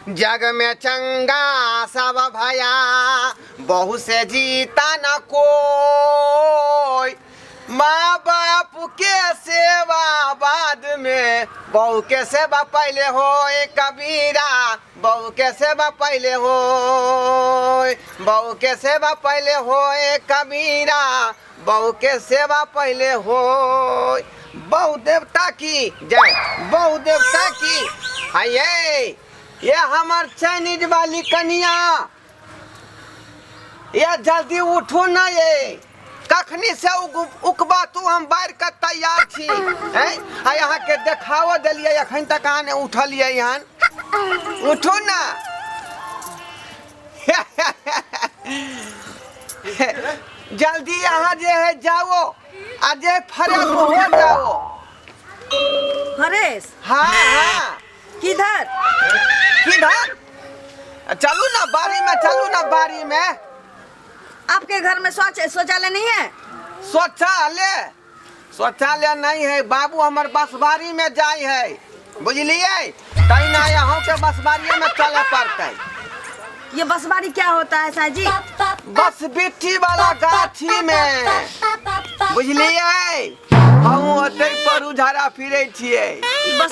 जग में चंगा सब भया, बहु से जीता न कोई। माँ बाप के सेवा बाद में, बहू के सेवा पहले होए। कबीरा, बहू के सेवा पहले होए, बहू के सेवा पहले होए। कबीरा, बहू के सेवा पहले होए। बहु देवता की जय, बहु देवता की। हाये, ये हमर चाइनीज वाली कनिया, ये जल्दी उठू ना। ये कखनी से उकबा तू, हम बाहर के तैयार छी हैं। आ यहाँ के देखाओ देलिए, अखन तक अहाँ ने उठलिए हन। उठू ना, जल्दी यहाँ जे है जाओ आ जे फ्रेश हो जाओ। फ्रेश? हाँ हाँ। किधर? किधर? चलू ना बारी में, चलू ना बारी में। आपके घर में शौचालय नहीं है? शौचालय, शौचालय नहीं है बाबू, हमर बसबारी में जाय है, बुझलिए? तहिना अहूँ के बसबारिये में चले पड़तै। ये बसबारी क्या होता है साईं जी? बस बिट्टी वाला गाछी में, बुझलिए? हम ओतै पर उझारा फिरै छियै। ई बस